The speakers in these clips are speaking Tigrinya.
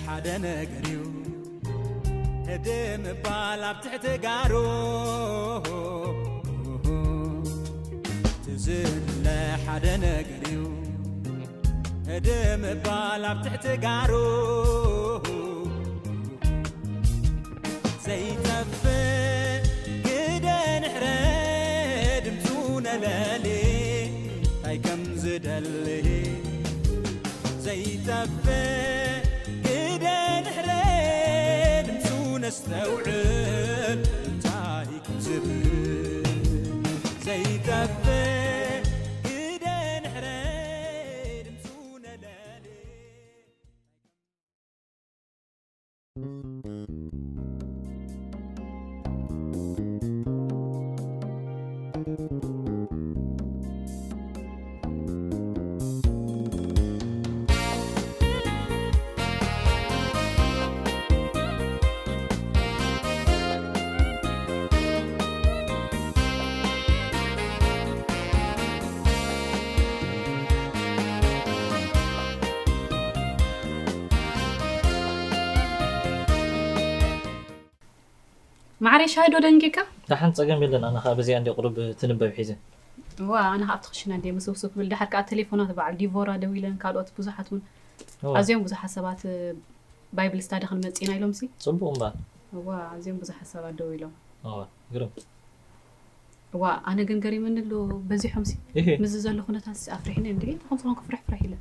ሓደ ነገር እዩ፣ ህድእ ምባል ኣብ ትሕቲ ጋሩ። ትዝለ ሓደ ነገር እዩ፣ ህድእ ምባል ኣብ ትሕቲ ጋሩ። ዘይጠፍእ ግደ ንሕረ ድምፁ ነለሊ፣ እንታይ ከም ዝደሊ ዘይጠፍእ ግደ ንሕረ ድምፁ ነስተውዕል፣ እንታይ ከም ዝብል ዘይጠፍእ ግደ ንሕረ ድምፁ ነለሊ። ማዕረ ሻሂ ዶ ደንጊካ? ደሓን ጸገም የለን። ኣነ ኸኣ በዚኣ እንደ ቁሩብ ትንበብ ሒዘ። እዋ፣ ኣነ ኸኣ ኣብቲ ክሽነ እንደ ምስውስው ክብል፣ ድሓር ከኣ ቴሌፎናት በዓል ዲቮራ ደዊለን ካልኦት ብዙሓት እውን እዋ። ኣዝዮም ብዙሓት ሰባት ባይብል ስታዲ ክንመጽእ ኢና ኢሎም ሲ። ጽቡቕ እምበኣር። እዋ፣ ኣዝዮም ብዙሓት ሰባት ደው ኢሎም። እዋ፣ ግርም። እዋ፣ ኣነ ግን ገሪመኒ ኣሎ በዚሖም ሲ። እህ። ምስዚ ዘሎ ኩነታት ሲ ኣፍሪሕኒ እንዴ፣ እንታይ ከም ዝኾንኩ ፍርሕ ፍርሕ ኢለ።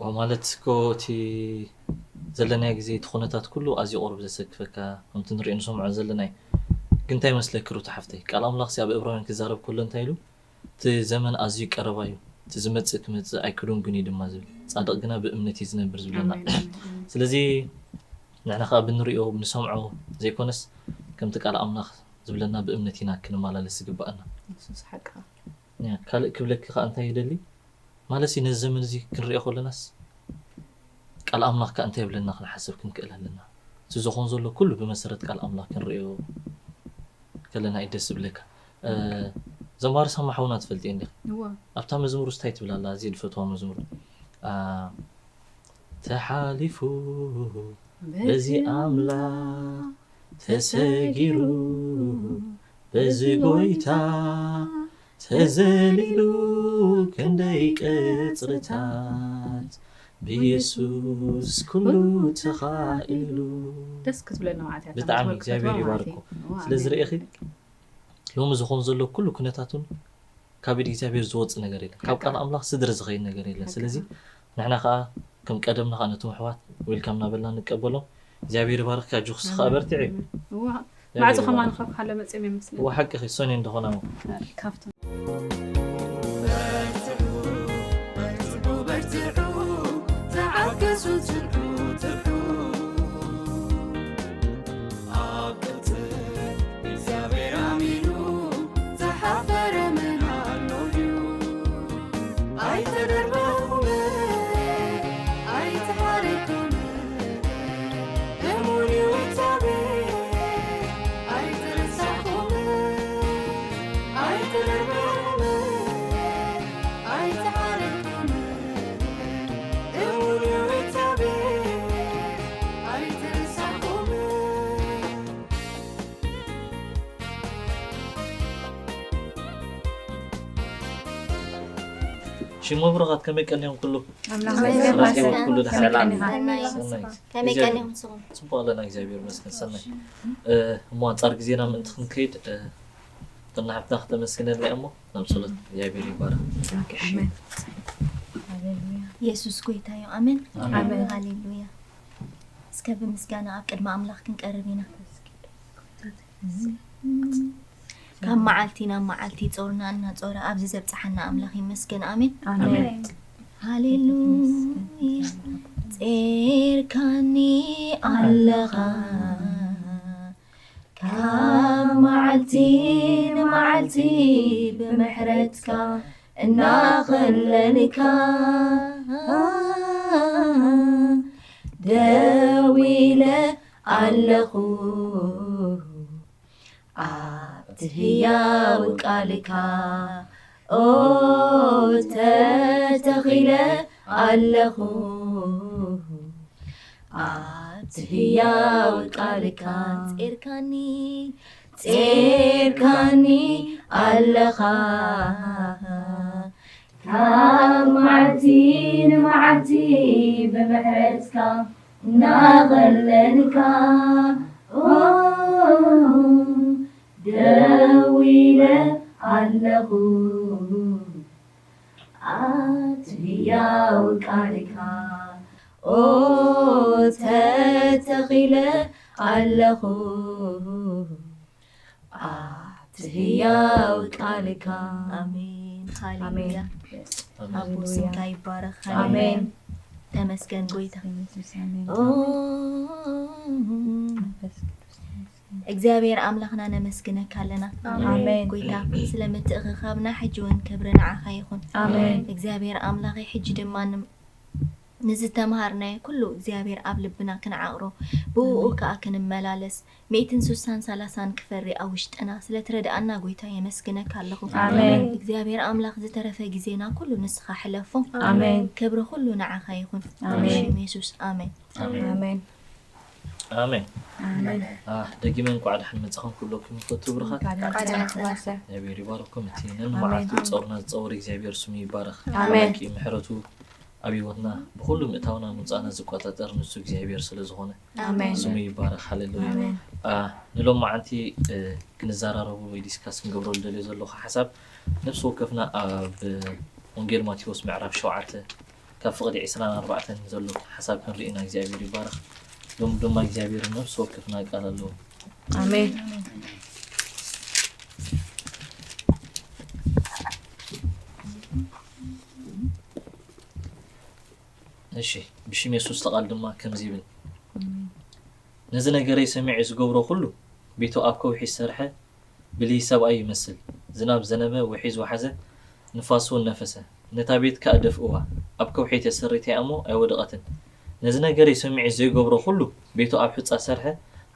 ዋ፣ ማለት እኮ እቲ ዘለናዮ ግዜ፣ እቲ ኩነታት ኩሉ ኣዝዩ ቁሩብ ዘሰክፈካ፣ ከምቲ ንሪኦ ንሰምዖ ዘለና እዩ። ግን እንታይ መስለኪ ሩታ ሓፍተይ፣ ቃል ኣምላኽ ሲ ኣብ ዕብራውያን ክዛረብ ከሎ እንታይ ኢሉ? "እቲ ዘመን ኣዝዩ ቀረባ እዩ፣ እቲ ዝመጽእ ክመጽእ ኣይክድንጉን እዩ ድማ" ዝብል። "ጻድቕ ግና ብእምነት እዩ ዝነብር" ዝብለና። ኣሜን፣ ኣሜን፣ ኣሜን። ስለዚ ንሕና ከኣ ብንሪኦ ብንሰምዖ ዘይኮነስ፣ ከምቲ ቃል ኣምላኽ ዝብለና ብእምነት ኢና ክንመላለስ ዝግብኣና። ንሱስ ሓቅኻ። ያ፣ ካልእ ክብለኪ ከኣ እንታይ ይደሊ? ማለትሲ ነዚ ዘመን እዚ ክንሪኦ ከለናስ፣ ቃል ኣምላኽ ከኣ እንታይ ይብለና ክንሓስብ ክንክእል ኣለና። እቲ ዝኾን ዘሎ ኩሉ ብመሰረት ቃል ኣምላኽ ክንሪኦ ከለና እዩ ደስ ዝብለካ። እ፣ ዘማሪ ሳማ ሓውና ትፈልጥዮ እንዲኺ? እወ። ኣብታ መዝሙር እንታይ ትብል ኣላ? ኣዝየ ዝፈትዋ መዝሙር። ኣ፣ ተሓሊፉ በዚ ኣምላኽ ተሰጊሩ፣ በዚ ጎይታ ተዘሊሉ፣ ክንደይ ቅጽርታት ብየሱስ ኩሉ ተኻኢሉ። ደስ ክትብለና ማለት እያ። ብጣዕሚ እግዚኣብሔር ይባርኮ። ስለ ዝርእኺ፣ ሎሚ ዝኾን ዘሎ ኩሉ ኩነታቱን ካብ ኢድ እግዚኣብሔር ዝወጽእ ነገር የለን። ካብ ቃል ኣምላኽ ስድሪ ዝኸይድ ነገር የለን። ስለዚ ንሕና ከኣ ከም ቀደምና ከኣ ነቶም ኣሕዋት ዌልካም እናበልና ንቀበሎም። እግዚኣብሔር ይባርኽካ፣ ጆክስ ከኣ በርትዒ። እዋ፣ ማዕጾ ከማን ካብ ካለ መጽዮም ይመስለኒ። እዋ፣ ሓቅኺ፣ ሶኒ እንደኾና እሞ። ካብቶም በርትዑ፣ በርትዑ፣ በርትዑ፣ ተዓገሱ፣ ትብዑ፣ ትብዑ። ኣብ ቅጽር እግዚኣብሔር ኣሚኑ ዝሓፈረ መን ኣሎ ድዩ? ኣይተደርበኹም፣ ኣይተሓረኩም፣ እሙን እዩ እግዚኣብሔር። ኣይተረሳኹም፣ ኣይተደርበኹም፣ ኣይተሓረኩም፣ እሙን እዩ እግዚኣብሔር። ኣይተረሳኹም። ሽሞ ብሩኻት፣ ከመይ ቀኒኹም ኩሉ? ኣምላኽ ስራሕ ይመስገን። ህይወት ኩሉ ደሓን? ከመይ ቀኒኻ? ሰናይ። ሰናይ። ከመይ እግዚኣብሔር ቀኒኹም ንስኹም? ጽቡቕ ኣለና፣ እግዚኣብሔር ይመስገን። ሰናይ። እ፣ እሞ ኣንጻር ግዜና ምእንቲ ክንከይድ፣ እ፣ ጥና ሓፍትና ክተመስግነልና እሞ ናብ ጸሎት እግዚኣብሔር ይባረኽ። ኦኬ፣ ኣሜን። ሃሌሉያ። የሱስ ጎይታ እዩ። ኣሜን። ኣሜን። ሃሌሉያ። እስከ ብምስጋና ኣብ ቅድሚ ኣምላኽ ክንቀርብ ኢና። ካብ መዓልቲ ናብ መዓልቲ ጾርና እናጾረ ኣብዚ ዘብጽሓና ኣምላኽ ይመስገን። ኣሜን። ኣሜን። ሃሌሉያ። ጼርካኒ ኣለኻ ካብ መዓልቲ ንመዓልቲ ብምሕረትካ እናኸለልካ ደው ኢለ ኣለኹ ኣብቲ ህያው ቃልካ ኦ ተተኺለ ኣለኹ ኣብቲ ህያው ቃልካ ጼርካኒ፣ ጼርካኒ ኣለኻ። ካብ መዓልቲ ንመዓልቲ ብምሕረትካ እናቐለልካ፣ ኦ፣ ደው ኢለ ኣለኹ። ኣብቲ ህያው ቃልካ፣ ኦ፣ ተተኺለ ኣለኹ። ኣብቲ ህያው ቃልካ። ኣሜን። ሃሌሉያ። ኣሜን። ኣቦ፣ ስምካ ይባረኽ። ኣሜን። ሃሌሉያ። ተመስገን ጎይታ። የሱስ፣ ኣሜን። ኦ፣ መንፈስ ቅዱስ፣ ተመስገን። እግዚኣብሔር ኣምላኽና ነመስግነካ ኣለና። ኣሜን። ጎይታ፣ ስለ ምትእኽኻብና ሕጂ እውን ክብሪ ንዓኻ ይኹን። ኣሜን። እግዚኣብሔር ኣምላኸይ፣ ሕጂ ድማ ን-፣ ንዝተምሃርናዮ ኩሉ እግዚኣብሔር ኣብ ልብና ክንዓቕሮ፣ ብእኡ ኣሜን። ከኣ ክንመላለስ፣ ሚእትን ስሳን ሰላሳን ክፈሪ ኣብ ውሽጥና ስለ ትረድኣና ጎይታ የመስግነካ ኣለኹ። ኣሜን። እግዚኣብሔር ኣምላኽ ዝተረፈ ግዜና ኩሉ ንስኻ ሕለፎ። ኣሜን። ክብሪ ኩሉ ንዓኻ ይኹን። ኣሜን። ብሽም የሱስ ኣሜን። ኣሜን። ኣሜን። ኣሜን። ኣሜን። ኣህ፣ ደጊመ እንኳዕ ደሓን መጻኹም ክብለኩም ይፈቱ ብሩኻት። እንኳዕ ደሓን መጻኹም። እግዚኣብሔር ይባርኩም። እቲ ኣሜን። ነንመዓልቱ ጸውርና ዝጸውር እግዚኣብሔር ስሙ ይባረኽ። ኣሜን። ኣምላኽ ምሕረቱ ኣብ ህይወትና ብኹሉ ምእታውና ምውጻእና ዝቆጻጸር ንሱ እግዚኣብሔር ስለ ዝኾነ ኣሜን። ስሙ ይባረኽ። ሃሌሉያ። ኣሜን። ኣ፣ ንሎሚ መዓንቲ፣ እ፣ ክንዘራረቡ ወይ ዲስካስ ክንገብረሉ ደልዮ ዘለኹ ሓሳብ ነፍሲ ወከፍና ኣብ ወንጌል ማቴዎስ ምዕራፍ ሸውዓተ ካብ ፍቕዲ ዕስራን ኣርባዕተን ዘሎ ሓሳብ ክንርኢ ኢና። እግዚኣብሔር ይባረኽ። ሎም ድማ እግዚኣብሔር ነፍሲ ወከፍና ቃል ኣለዎ። ኣሜን። እሺ፣ ብሽም የሱስ ተቓል ድማ ከምዚ ይብል፣ ነዚ ነገረይ ሰሚዑ ዝገብሮ ኩሉ ቤቱ ኣብ ከውሒ ዝሰርሐ ብልሂ ሰብኣይ ይመስል። ዝናብ ዘነበ፣ ውሒዝ ወሓዘ፣ ንፋስ እውን ነፈሰ፣ ነታ ቤት ከኣ ደፍእዋ። ኣብ ከውሒ ተሰሪታ እያ እሞ ኣይወደቐትን። ነዚ ነገረይ ሰሚዑ ዘይገብሮ ኩሉ ቤቱ ኣብ ሑጻ ዝሰርሐ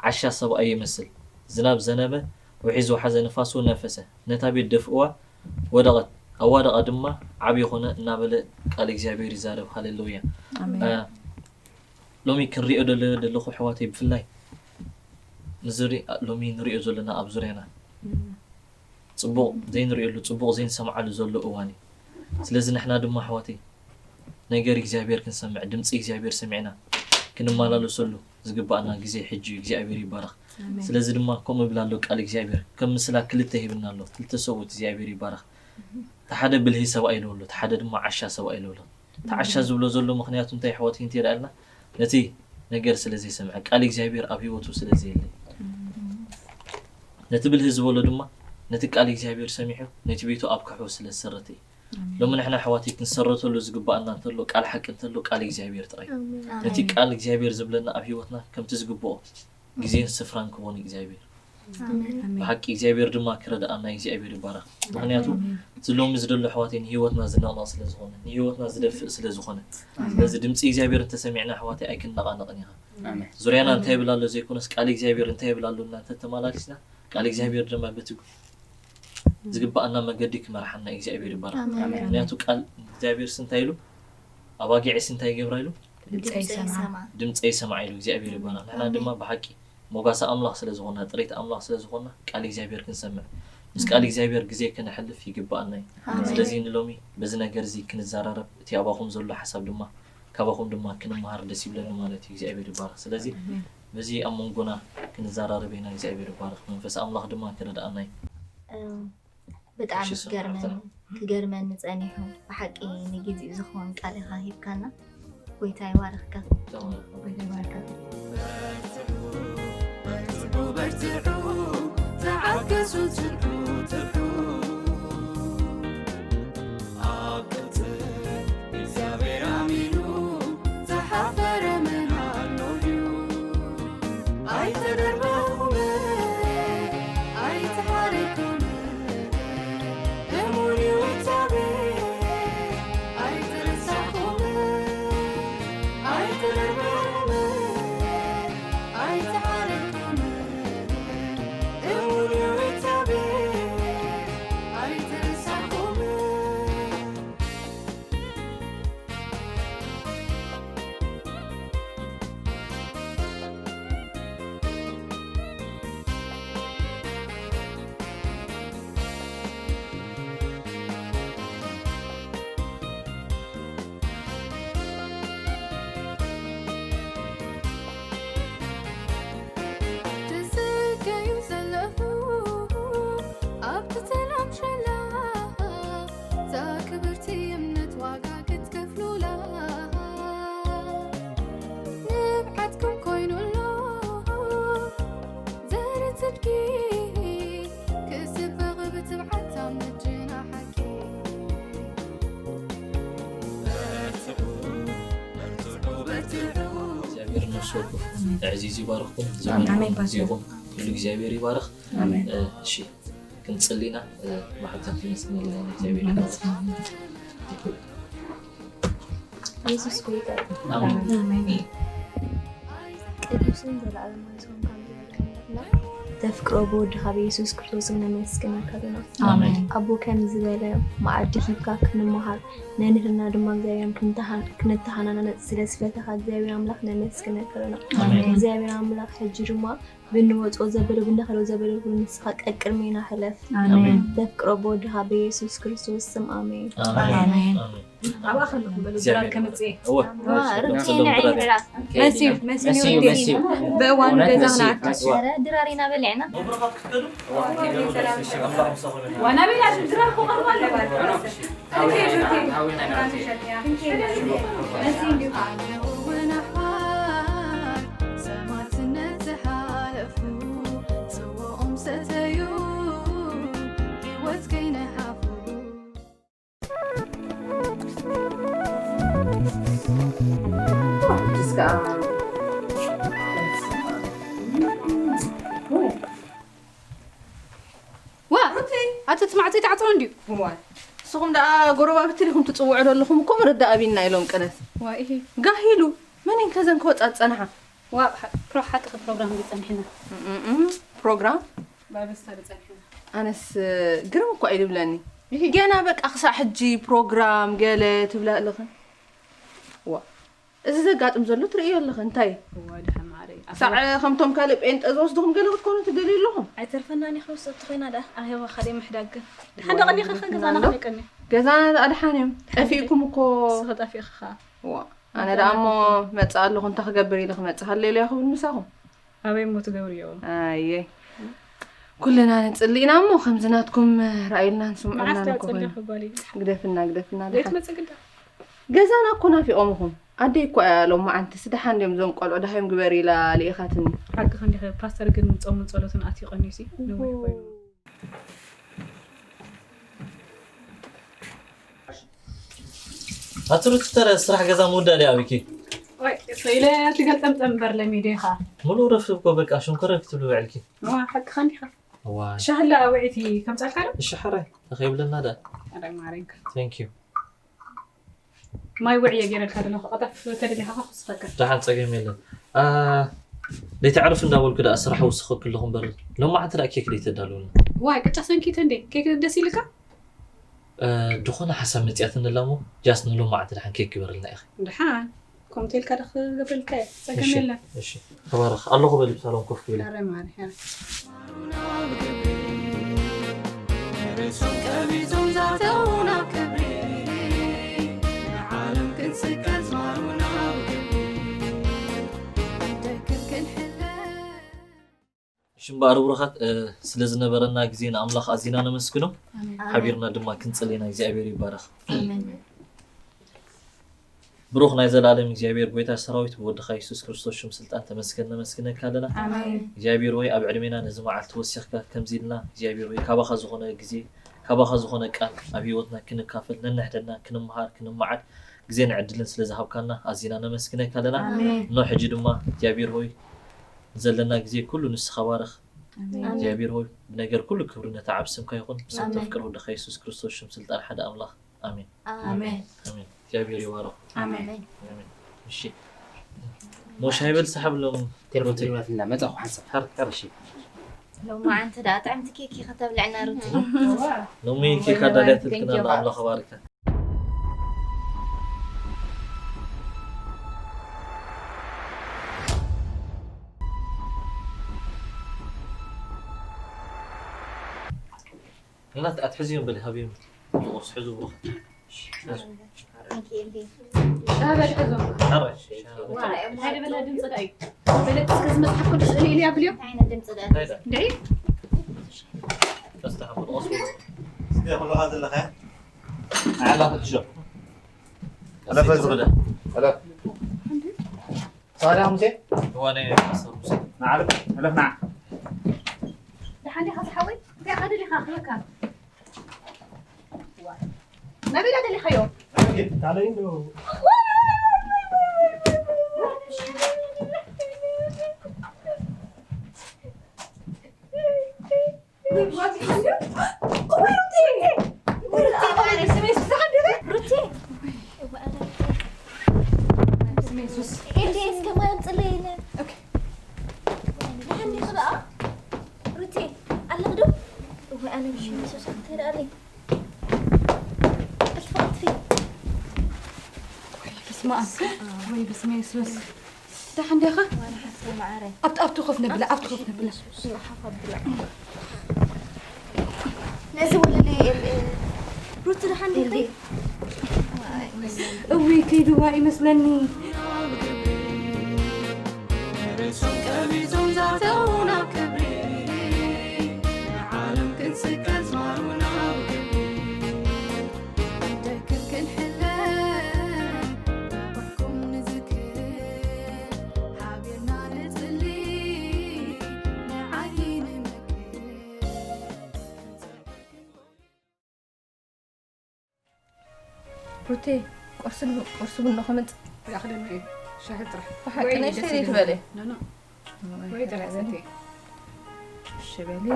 ዓሻ ሰብኣይ ይመስል። ዝናብ ዘነበ፣ ውሒዝ ወሓዘ፣ ንፋስ እውን ነፈሰ፣ ነታ ቤት ደፍእዋ፣ ወደቐት። ኣዋደቓ ድማ ዓብዪ ኾነ እናበለ ቃል እግዚኣብሔር ይዛረብ። ሃሌሉያ። ኣሜን። እ፣ ሎሚ ክንሪኦ ደለ-፣ ደለኹ ኣሕዋተይ፣ ብፍላይ ንዝሪ-፣ ሎሚ ንሪኦ ዘለና ኣብ ዙርያና እም። ጽቡቕ ዘይንሪኦሉ፣ ጽቡቕ ዘይንሰምዓሉ ዘሎ እዋን እዩ። ስለዚ ንሕና ድማ ኣሕዋተይ ነገር እግዚኣብሔር ክንሰምዕ፣ ድምፂ እግዚኣብሔር ሰሚዕና ክንመላለሰሉ ዝግባኣና ግዜ ሕጂ እዩ። እግዚኣብሔር ይባረኽ። ኣሜን። ስለዚ ድማ ከምኡ ይብል ኣሎ ቃል እግዚኣብሔር፣ ከም ምስላ ክልተ ሂብና ኣሎ፣ ክልተ ሰብኡት። እግዚኣብሔር ይባረኽ። እቲ ሓደ ብልሂ ሰብኣይ ኢሉ ኣሎ፣ እቲ ሓደ ድማ ዓሻ ሰብኣይ ኢሉ ኣሎ። እቲ ዓሻ ዝብሎ ዘሎ ምኽንያቱ እንታይ ኣሕዋተይ እንተይረኣልና፣ ነቲ ነገር ስለ ዘይሰምዐ፣ ቃል እግዚኣብሔር ኣብ ህይወቱ ስለ ዘየለ፣ ነቲ ብልሂ ዝበሎ ድማ ነቲ ቃል እግዚኣብሔር ሰሚዑ ነቲ ቤቱ ኣብ ከውሒ ስለ ዝሰረተ እዩ። ኣሜን። ሎሚ ንሕና ኣሕዋተይ ክንሰረተሉ ዝግባኣና እንተሎ ቃል ሓቂ እንተሎ ቃል እግዚኣብሔር ጥራይ። ኣሜን። ነቲ ኣሜን። ቃል እግዚኣብሔር ዝብለና ኣብ ህይወትና ከምቲ ዝግብኦ ግዜን ስፍራን ክኾን እግዚኣብሔር። ኣሜን። ኣሜን። ብሓቂ እግዚኣብሔር ድማ ክረድኣና እግዚኣብሔር ይባረኽ። ምኽንያቱ ኣሜን። እዚ ሎሚ ዝደሎ ኣሕዋተይ ንህይወትና ዝነቕነቕ ስለ ዝኾነ፣ ንህይወትና ዝደፍእ ስለ ዝኾነ። ኣሜን። ስለዚ ድምፂ እግዚኣብሔር እንተሰሚዕና ኣሕዋተይ ኣይክንነቓነቕን ኢኻ። ኣሜን። ዙርያና እንታይ ይብል ኣሎ ዘይኮነስ ቃል እግዚኣብሔር እንታይ ይብል ኣሎ እናንተ ተመላሊስና ቃል እግዚኣብሔር ድማ በቲ ዝግባኣና መገዲ ክመርሓና እግዚኣብሔር ይባረኽ። ኣሜን። ምኽንያቱ ቃል እግዚኣብሔር እንታይ ኢሉ ኣባጊዕስ እንታይ ይገብራ ኢሉ ድምፀይ ይሰምዓ። ድምፀይ ይሰምዓ ኢሉ እግዚኣብሔር ይባረኽ። ንሕና ኣሜን። ድማ ብሓቂ ሞጋሲ ኣምላኽ ስለ ዝኾንና፣ ጥሪት ኣምላኽ ስለ ዝኾንና፣ ቃል እግዚኣብሔር ክንሰምዕ፣ ምስ ቃል እግዚኣብሔር ግዜ ክነሕልፍ ይግብኣና እዩ። ኣሜን። ስለዚ ንሎሚ በዚ ነገር እዚ ክንዘራረብ፣ እቲ ኣባኹም ዘሎ ሓሳብ ድማ ካባኹም ድማ ክንመሃር ደስ ይብለኒ ማለት እዩ። እግዚኣብሔር ይባረኽ። ስለዚ ኣሜን። በዚ ኣብ መንጎና ክንዘራረብ ኢና። እግዚኣብሔር ይባረኽ። መንፈስ ኣምላኽ ድማ ክረድኣና እዩ። እም፣ ብጣዕሚ እሺ፣ ክገርመኒ፣ ስምዓትና። ክገርመኒ ጸኒሑ። ብሓቂ ንግዜኡ ዝኸውን ቃል ኢኻ ሂብካና። ጎይታ ይባርኽካ። ተባረኽ። ጎይታ ይባርካ። በርትዑ፣ በርትዑ፣ ተዓገሱ፣ ትጉ፣ ትጉ። ኣብ ቅጽል እግዚኣብሔር ኣሚኑ ዝሓፈረ መን ኣሎ ድዩ? ኣይተደርበኹምን፣ ኣይተሓረድኩምን፣ እሙን እዩ እግዚኣብሔር። ኣይተረሳዕኩምን፣ ኣይተደርበኹምን፣ ኣይተሓረድኩምን፣ እሙን እዩ እግዚኣብሔር። ኣዕዚዙ ይባርኽኩም። ዘመንኩም ኣሜን። ጊዜኹም ኩሉ እግዚኣብሔር ይባርኽ። ኣሜን። እ፣ እሺ ክንጽሊ ኢና። እ፣ ብሓብታ ክነስግን ኣለና ንእግዚኣብሔር። የሱስ ጎይታ እዩ። ኣሜን። ኣሜን። ቅዱስን ዘለኣለማዊ ስምካ ንዘለኣለም ተፍቅሮ ብወድኻ ብየሱስ ክርስቶስ ስም ነመስግነካ ኣለና። ኣሜን። ኣቦ ከም ዝበለ መኣዲ ሂብካ ክንመሃር ነንህልና ድማ እግዚኣብሔር ክንተሃ-፣ ክንተሃናነጽ ስለ ዝፈተኻ እግዚኣብሔር ኣምላኽ ነመስግነካ ኣለና። ኣሜን። እግዚኣብሔር ኣምላኽ ሕጂ ድማ ብንወጾ ዘበለ ብንኸዶ ዘበለ ንስኻ ቀቅድሜና ሕለፍ። ኣሜን። ተፍቅሮ ብወድኻ ብየሱስ ክርስቶስ ስም ኣሜን። ኣሜን። ኣሜን። ኣሜን። ኣብኣ ከለኹም በሉ፣ ድራር ከምጽእ እየ። እወ። ዋ፣ ርትዬ ንዒ ድራር። መሲዩ፣ መሲዩ፣ መሲዩ፣ ርትዬ። መሲዩ። ብእዋኑ እውነት ገዛና መሲዩ። ኣትዩ። ኧረ፣ ድራር ኢና በሊዕና። ዋ፣ ናበይ ኢላ ድራር እኮ ቀርባ ኣለዋ። ርትዬ፣ ርትዬ። መሲዩ እንዲሁ። ሰማዕትነት ዝሓለፉ፣ ጽዋኦም ሰተዩ፣ ህይወት ከይነሓፉ። ዋ፣ ኣቲ እቲ ማዕጾ ይተዓጽወ እንድዩ። እዋይ፣ ንስኹም ደኣ ጎረባብቲ ዲኹም ትጽውዑ ዘለኹም እኮ ምርዳእ ኣቢልና ኢሎም ቅነት። ዋ፣ ኢሂ። ጋሂሉ፣ መን እየን ከዘን ክወጻ ዝጸንሓ? ዋ፣ ፕሮ-፣ ሓቂ ፕሮግራም ጸኒሕና። እም፣ ፕሮግራም? ባይበስታ ጸኒሕና። ኣነስ ግርም እኮ እዩ ዝብለኒ። ገና በቃ ክሳዕ ሕጂ ፕሮግራም ገለ ትብላ ኣለኽን። ዋ፣ እዚ ዘጋጥም ዘሎ ትርእዮ ኣለኽን፣ እንታይ? ዋ፣ ድሓን ማዕረይ። ክሳዕ ከምቶም ካልእ ጴንጠ ዝወስድኹም ገለ ክትኮኑ ትደልዩ ኣለኹም። ኣይተርፈናን እዩ፣ ክወስድ ተኾይና ደኣ ኣኼባ ካልእ ምሕዳግ ግን። ድሓን ዋ፣ ደቐኒኻ ድሓን ገዛና ኣሎ። ክንቀኒ። ገዛና ደኣ ድሓን እዮም። ድሓን ጠፊእኩም እኮ። ንስኻ ጠፊእኻ ኸኣ። ዋ፣ ኣነ ደኣ እሞ መጽእ ኣለኹ፣ እንታይ ክገብር ኢለ ክመጽእ ሃለሉያ ክብል ምሳኹም። ኣበይ እሞ ትገብርዮ? ኣየ። ኩልና ንጽሊ ኢና እሞ ከምዚ ናትኩም ራእዩልናን ስምዑልናን መዓስ እኮ ትጽሊ ኮይኑ። ክበል እዩ? ግደፍና፣ ግደፍና ደሓን። ዘይትመጽእ ግዳ? ገዛና እኮ ናፊቖምኹም። ኣደይ እኮ እያ ሎማዓንትስ ደሓን ድዮም እዞም ቆልዑ ደሃዮም ግበሪ ኢላ ልኢኻትኒ። ሓቅኺ እንዲኺ ፓስተር ግን ጾምን ጸሎትን ኣትዩ ቀኒሱ እዩ። ነዊሕ ኮይኑ። ኣቲ ሩቲ ተረ ስራሕ ገዛ ምውዳእ ድያ ኣቢኪ? ወይ፣ ሰኢለ ትገልጠምጠም እምበር ለሚደ ኢኻ። ሙሉእ ረፍቲ እኮ በቃ ሽንኮር ረፍቲ ትብሉ ውዕልኪ። እዋ፣ ሓቅኻ እንዲኻ። እዋ። ሻሂ ኣላ ውዒቲ ከምጻልካ ዶ? እሺ፣ ሓራይ፣ ተኸይብለና ዳ። ኣረ ማረንካ። Thank you። ማይ ውዕየ ገይረልካ ዘለኹ፣ ቀጠፍ ተደሊኻ ክውስኸካ። ደሓን፣ ጸገም የለን። ኣ፣ ለይቲ ዕርፍ እንዳበልኩ ደኣ ስራሕ ውስኸኩ ኣለኹ እምበር፣ ሎማዓንቲ ደኣ ኬክ ደይተዳልውልና? ዋይ፣ ቅጫ ሰንኪተ እንዴ? ኬክ ደስ ኢልካ? እ፣ ዝኾነ ሓሳብ መጺኣትኒ ኣላ እሞ፣ ጃስ ንሎማዓንቲ ደሓን ኬክ ግበርልና ኢኺ። ደሓን፣ ከምኡ ተልካ ዶ ክገብረልካ እየ? ጸገም እሺ፣ የለን። እሺ። ተባረኽ። ኣለኹ በሊ ብሳሎን ኮፍ ክብል። ኣረ ማሪ፣ ኣረ። ርእሶም ቀቢጾም ዛተው ናብ ክብሪ፣ ንዓለም ክንስቀል ዝማሩ ናብ ክብሪ፣ ደክም ክንሕለ። እሺ እምበኣር ብሩኻት፣ እ፣ ስለ ዝነበረና ግዜ ንኣምላኽ ኣዚና ነመስግኖ። ኣሜን። ሓቢርና ድማ ክንጽሊ ኢና። እግዚኣብሔር ይባረኽ። ኣሜን። ብሩኽ ናይ ዘላለም እግዚኣብሔር፣ ጎይታ ሰራዊት፣ ብወድኻ የሱስ ክርስቶስ ሽም ስልጣን ተመስገን፣ ነመስግነካ ኣለና። ኣሜን። እግዚኣብሔር ወይ ኣብ ዕድሜና ነዚ መዓልቲ ወሲኽካ ከምዚ ኢልና እግዚኣብሔር ወይ ካባኻ ዝኾነ ግዜ፣ ካባኻ ዝኾነ ቃል ኣብ ህይወትና ክንካፈል፣ ነንሕድሕድና ክንመሃር፣ ክንመዓድ ግዜን ዕድልን ስለ ዝሃብካና ኣዚና ነመስግነካ ኣለና። ኣሜን። እኖ ሕጂ ድማ እግዚኣብሔር ሆይ ዘለና ግዜ ኩሉ ንስኻ ባርኽ። ኣሜን። እግዚኣብሔር ሆይ ብነገር ኩሉ ክብሪ ነታ ዓብ ስምካ ይኹን። ብስም ኣሜን። ተፍቅር ወድኻ የሱስ ክርስቶስ ሽም ስልጣን ሓደ ኣምላኽ። ኣሜን። ኣሜን። ኣሜን። እግዚኣብሔር ይባርኽ። ኣሜን። ኣሜን። እሺ። ሞ ሻሂ በል ሰሓብ ሎም ቴሌፎን ሮቲ። ትሪባትና መጻኹ ሓንሳብ። ሓር፣ ሓር፣ እሺ። ሎማዓንቲ ደኣ ጥዕምቲ ኬክ ኢኻ ተብልዕና ሩቲ። ሎሚ ኬክ ኣዳልያትልክና ኣላ፣ ኣምላኽ ባርካ። እናት ኣትሕዝዮም በል፣ ሃብዮም። ንቑርሲ ሕዙ ብሩኽ። ሻበል ሕዞ። ሓደ በላ ድምፂ ዳይ። በለጥ እስከ ዝመፅሓፍ ቅዱስ እልይ ኢልያ ብልዮ። እንታይ ዓይነት ድምፂ ዳይ? እንታይ ዳ? እንድዒ? እስከ ኩሉ ቐስ በል። እስከ ኩሉ ቐስ ዘለኻ። ንዓላ ፍትሾ። ኣለፈ ዝኽደ። ኣለ። ሳሪ ሙሴ። እዋነ ፓስተር ሙሴ። ንዓለም፣ ኣለፍ ንዓ። ደሓን ዲኻ ዝሓወይ? እንታይ ኢኻ ደሊኻ ክብለካ? ናበይ ደሊኻዮ? ካልኣይ እንዶ። ማኣስ ወይ ብስመ የሱስ። ደሓን ዲኻ? ማርሓት ማዓረ ኣብቲ ኣብቲ ኮፍ ነብላ ኣብቲ ኮፍ ነብላ። ሓፋ ብላ ነዚ ወለለ ሩት ደሓን ዲኺ? እውይ ከይድዋ ይመስለኒ። ሩቴ ቁርሲ ቁርሲ ቡን ከመጽ ይኣኽለና እዩ። ሻሂ ጥራሕ። ብሓቂ ናይ ሻሂ ትበለ ኖ ኖ ወይ ጥራሕ ሰቲ። ሽበሊ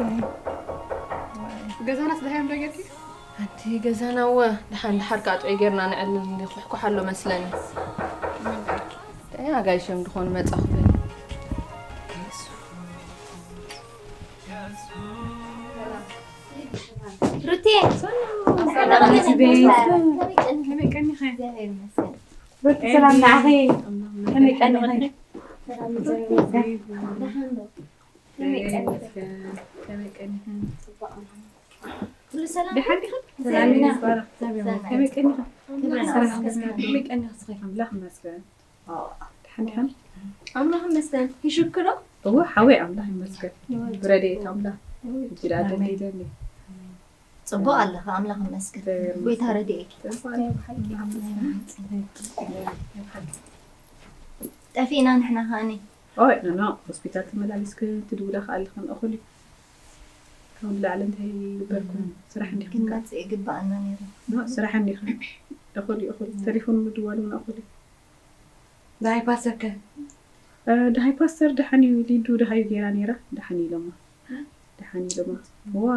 ገዛናስ ደሃዮም ዶ ጌርኪ? ኣንቲ ገዛና ወ ደሓን ደሓር ከዓ ጥዑይ ጌርና ንዕልል ኩሕኩሕ ኣሎ መስለኒ። ኣጋይሾም ድኾኑ መጻኹ። ሩቴ ከመይ ቀኒኸ? እግዚኣብሔር ይመስገን። ሩቲ ሰላም ንዓኺ። ከመይ ቀኒኺ? ደሓን ዶ? ከመይ ቀኒኸ? ከመይ ቀኒኸ? ኩሉ ሰላም? ደሓን ዲኻ? ሰላም ኢና። ከመይ ቀኒኻ? ክብርን ሰላም ኣመስገን። ከመይ ቀኒኻ እስኺ? ኣምላኽ ይመስገን። ደሓን ዲኻ? ኣምላኽ ይመስገን። ይሽክሮ? እወ ሓወይ ኣምላኽ ይመስገን። ብረድኤት ኣምላኽ። እጅዳ ደሊለኒ። ጽቡቕ ኣለኻ ኣምላኽ ይመስገን። እግዚኣብሔር ጎይታ ይመስገን። ረድኤት። ተባረኽ። ጠፊእና ንሕና ከኣኒ ኦይ ኖ ኖ ሆስፒታል ተመላሊስክን ትድውላ ከኣልኽን እኹል እዩ። ካብ ንላዕሊ እንታይ ይግበርኩም? ስራሕ እንዲኹም ከ? ክንመጽእ ይግባኣና ነይሩ። ኖ ስራሕ እንዲኹም እኹል እዩ እኹል። ተሌፎን ምድዋል እውን እኹል እዩ። ዳይ ፓስተር ከ? እ፣ ደሃይ ፓስተር ደሓን እዩ። ሊዱ ደሃዩ ገይራ ነይራ ደሓን ኢሎማ። ደሓን ኢሎማ። ዋ